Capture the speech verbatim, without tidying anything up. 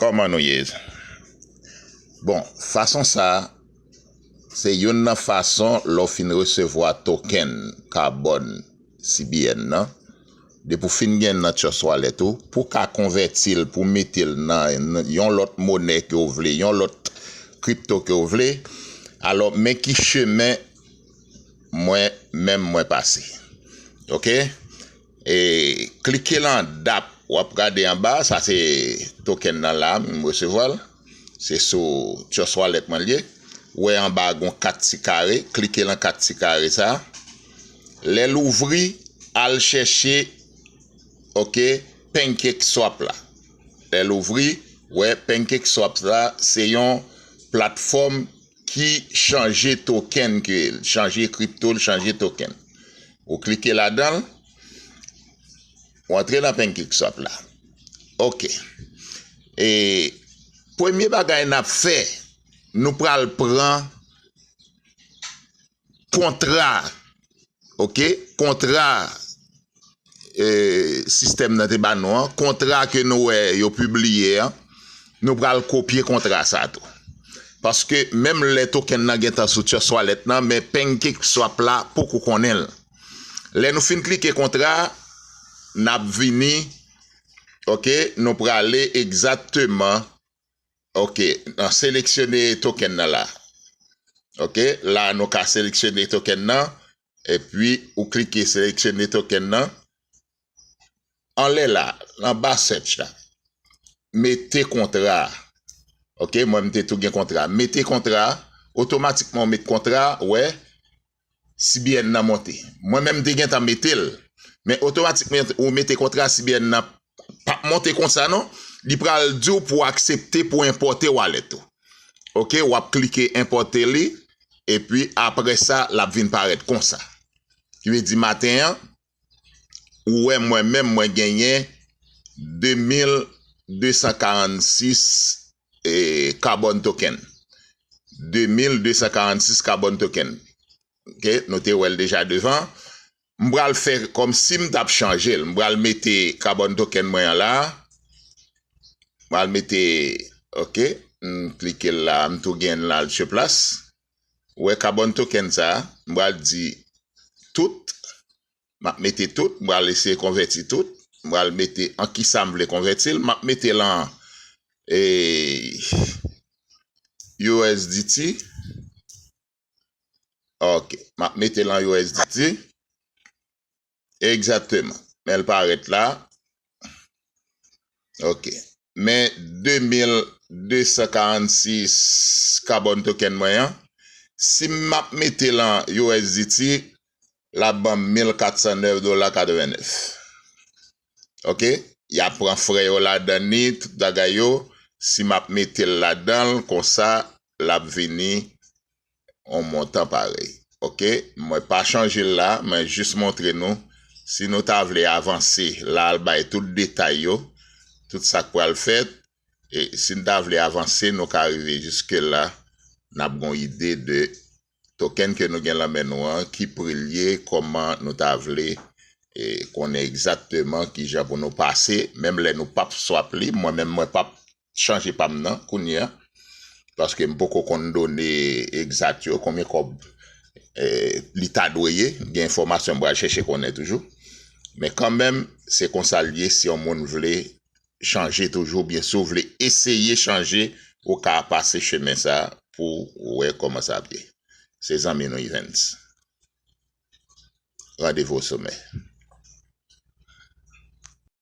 Kòman nou ye? Bon, fason sa, se youn nan fason lè w fin resevwa token kabòn C B N nan, depi w fin gen nan Trust Wallet ou, pou w ka konvèti l, pou w mete l nan yon lòt monè ke w vle, yon lòt kripto ke w vle. Alò, men ki chemen mwen menm mwen pase. Oke? E klike lan dApp, w ap gade anba, sa se token nan la, m resevwa l. Se sou Trust Wallet mwen l ye. Ou wè anba gon kat ti kare, klike lan kat ti kare sa. Lè l ouvri, al chèche, oke, PancakeSwap la. Lè l ouvri, wè PancakeSwap la, se yon platfòm ki chanje token ke l, chanje kripto, l chanje token. Ou klike ladan l, ou antre nan PancakeSwap la. Oke. E premye bagay n ap fè, nou pral pran kontra, oke? Kontra, e, sistèm nan te ba nou an, kontra ke nou wè yo pibliye an, nou pral kopye kontra sa tou. Paske menm lè token nan gentan sou Trust Wallet nan, men PancakeSwap la poko konnen l. Lè nou fin klike kontra, n ap vini, oke, nou prale egzakteman, oke, nan seleksyone token nan la. Oke, la nou ka seleksyone token nan, epi ou klike seleksyone token nan. Anlè la, anba search la, mete kontra. Oke, mwen m te tou gen kontra. Mete kontra, otomatikman ou met kontra, wè, C B N nan monte. Mwen menm m te gentan mete l. Men otomatikman ou mete kontra, C B N nan p ap monte konsa non. Li pral di w pou w aksepte pou enpòte wallet ou. Oke, w ap klike enpòte li, epi apre sa, l ap vin parèt konsa. Ki vle di maten an, ou wè mwen menm mwen genyen de mil de san karannsis, e, carbon token. De mil de san karannsis carbon token. Oke, nou te wè l deja devan. M pral fè kòmsi m t ap chanje l. M pral mete carbon token mwen an la. M pral mete, oke, m klike l la, m tou gen l la, l sur place. Ou wè carbon token sa, m pral di tout, m ap mete tout, m pral eseye konvèti tout, m pral mete an kisa m vle konvèti l, m ap mete l an, e, U S D T, oke, m ap mete l an U S D T, egzakteman, men l parèt la, oke, men de mil de san karannsis carbon token mwen an, si m ap mete l an U S D T, l ap ban m mil kat san nèf dola katrevennnèf. Oke? Y ap pran frè yo ladan ni, tout bagay yo. Si m ap mete l ladan l, konsa, l ap vini yon montan parèy. Oke? Mwen pa chanje l la, mwen jis montre nou. Si nou ta vle avanse, la al bay tout detay yo, tout sa k pral fèt. E si n ta vle avanse, nou ka rive jiske la, n ap gon ide de token ke nou gen lan men nou an, ki pri l ye, kòman nou ta vle, e, konnen egzakteman kijan pou nou pase, menm lè nou p ap swap li, mwen menm mwen p ap chanje pa m nan kounye a, paske m poko konn done egzat yo, konbyen kòb, e, li ta dwe ye, gen enfòmasyon m pral chèche konnen toujou. Men kanmenm, se konsa l ye, si yon moun vle chanje toujou, oubyen si w vle eseye chanje, ou ka pase chemen sa pou w wè kòman sa ap ye. Se zanmi nou Evens. Randevou o somè.